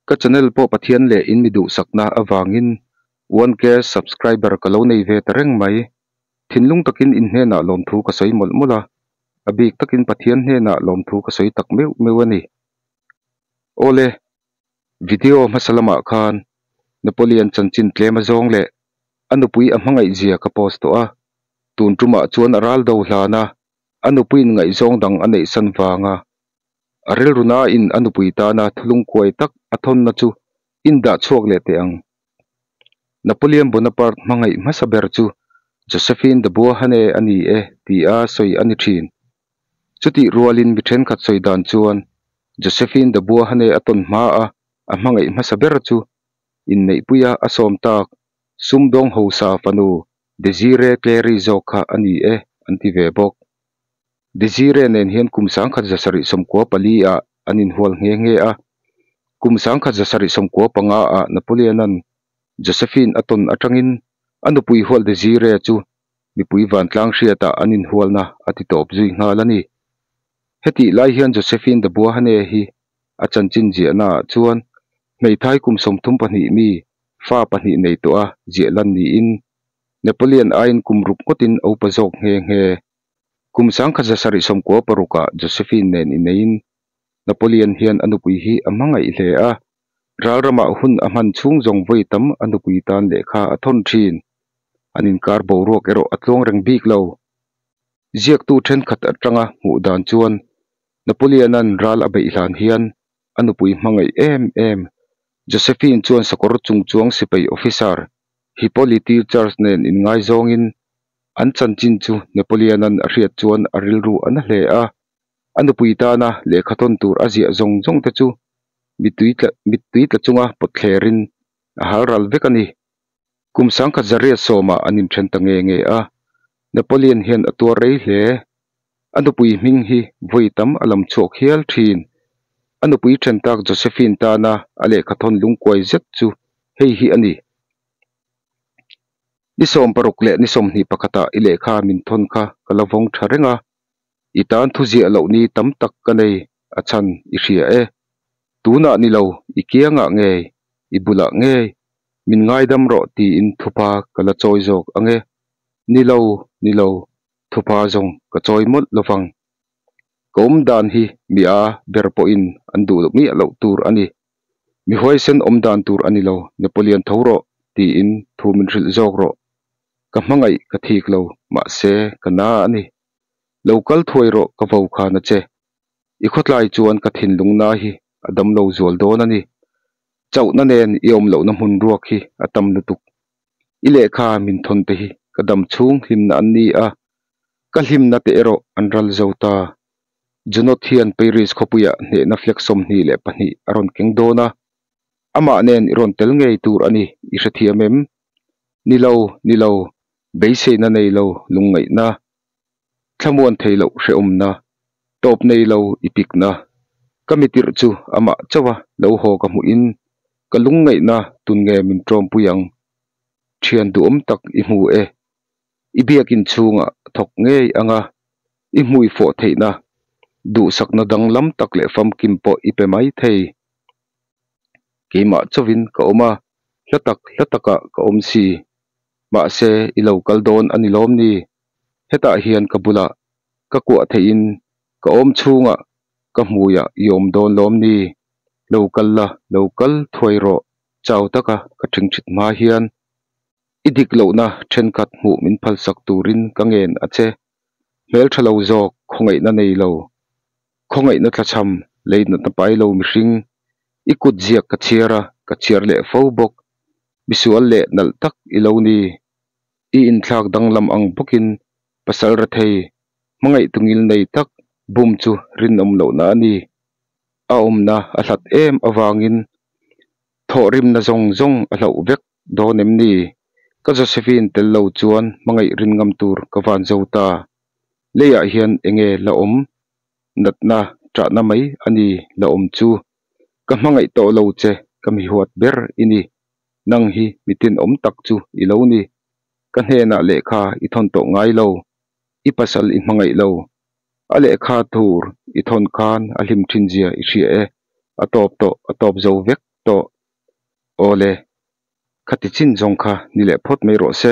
Ka channel pawh Pathian leh in mi duhsakna avangin 1K subscriber ka lo nei ve ta reng mai. Thinlung takin in hnenah lawmthu ka sawi mawlh mawlh a, a bik takin Pathian hnenah lawmthu ka sawi tak meuh meuh a ni. Awle, video hmasa lamah khan Napoleon chanchin tlem azawng leh a nupui a hmangaih zia ka post tawh a, tun tumah chuan a ral do hlan a, a nupuiin ngaihzawng dang a neihsan vanga a rilru nain a nupui tana thulungkuai tak a thawnna chu in dah chhuak leh teh ang. Napoleon Bonaparte hmangaih hmasa ber chu Josephine de Beauharnais a ni e tia sawi a ni thin. Chutih rualin mi thenkhat sawi dan chuan Josephine de Beauharnais a tawn hma a a hmangaih hmasa ber chu inneihpuia a sawm tak sumdawng hausa fanu Desiree Clary zawk kha a ni e an ti ve bawk. Desiree nen hian kum 1774 ah an inhual nghe nghe a, kum 1795 ah Napoleon-a'n Josephine a tawn atangin a nupui hual Desiree chu mipui vantlang hriatah an inhualna a ti tawp zui nghal a ni. Hetih lai hian Josephine de Beauharnais hi a chanchin ziahnaah chuan hmeithai kum 32 mi fa pahnih nei tawh a ziah lan niin Napoleon aiin kum ruk ngawtin a upa zawk nghe nghe. Kum 1796 ah Josephine nen ineiin Napoleon hian a nupui hi a hmangaih hle a, ral ramah hun a hman chhung zawng vawi tam a nupui tan lehkha a thawn thin. An inkar boruak erawh a tluang reng bik lo. Ziaktu thenkhat atanga hmuh dan chuan Napoleon-a'n ral a beih hlan hian a nupui hmangaih em em Josephine chuan sakawr chungchuang sipai officer Hippolyte Charles nen inngaizawngin an chanchin chu Napoleon-a'n a hriat chuan a rilru a na hle a, a nupui tana lehkha thawn tur a ziah zawng zawng te chu mittui tla mittui tla chunga pawt thlerin a hal ral vek a ni. Kum 1810 ah an inthen ta nge nge a, Napoleon hian a tuar rei hle. A nupui hming hi vawi tam a lam chhuak hial thin. A nupui then tak Josephine tana a lehkha thawn lungkuai zet chu hei hi a ni. Ni 60 leh ni 21 ah i lehkha min thawn kha ka la vawng tha reng a, i tan thu ziah loh ni tam tak ka nei a chhan i hria e. Tunah ni lo, i kiangah ngei, i bulah ngei, min ngaidam rawh tiin thupa ka la chawi zawk ang e. Ni lo, ni lo, thupa zawng ka chawi mawlh lovang. Ka awm dan hi mi a ber pawhin an duh miah loh tur a ni. Mi huaisen awm dan tur a ni lo, Napoleon tho rawh tiin thu min hrilh zawk rawh. Ka hmangaih ka thik lo, mahse ka na a ni. Lo kal thuai rawh ka vo khan a che. I khawtlai chuan ka thinlung na hi a dam lo zual dawn a ni. Chauhna nen i awm lohna hmun ruak hi a tam lutuk. I lehkha min thawn te hi ka dam chhung hlimna an ni a, ka hlimna te erawh an ral zo ta. Junot hian Paris khawpuiah hnehna flag 22 a rawn keng dawn a, amah nen i rawn tel ngei tur a ni, i hrethiam em? Ni lo, ni lo, beiseina nei lo lungngaihna, thlamuan thei loh hrehawmna, tawp nei lo i pikna. Ka mitirh chu amah chauha lo haw ka hmuhin ka lungngaihna tun nge min tawmpui ang? Thian duhawm tak i hmu e. I biakin chhungah thawk ngei anga i hmui fawh theihna, duhsakna danglam tak leh famkim pawh i pe mai thei. Keimah chauhin ka awm a, hla tak hla takah ka awm si. Mahse, i lo kal dawn a ni lawm ni? Hetah hian ka bulah ka kuah theihin ka awm chhungah ka hmuiah i awm dawn lawm ni? Lo kal la, lo kal thuai rawh, chau taka ka ṭhingṭhit hma hian i dik lohna thenkhat hmuh min phalsak turin ka ngen a che. Hmel ṭha lo zawk, khawngaihna nei lo, khawngaihna tlachham, lei natna pai lo mihring, i kut ziak ka chhiar a, ka chhiar leh fo bawk. Misual leh nalh tak i lo ni. I inthlak danglam ang bawkin pasal rethei, hmangaih tungil nei tak bum chu rinawm lohna a ni. A awmna a hlat em avangin thawhrimna zawng zawng a hlauh vek dawn em ni? Ka Josephine tel lo chuan hmangaih rin ngam tur ka van zo ta. Leiah hian enge la awm? Natna ṭahna mai a ni la awm chu. Ka hmangaih tawh lo che, ka mi huat ber i ni. Nang hi mi tinawm tak chu i lo ni. Ka hnenah lehkha i thawn tawh ngai lo. I pasal i hmangaih lo. A lehkha tur i thawn khan a hlim thin zia i hria e. A tawp tawh, a tawp zo vek. tawh. Aw le, khati chin zawng kha ni leh phawt mai rawh se.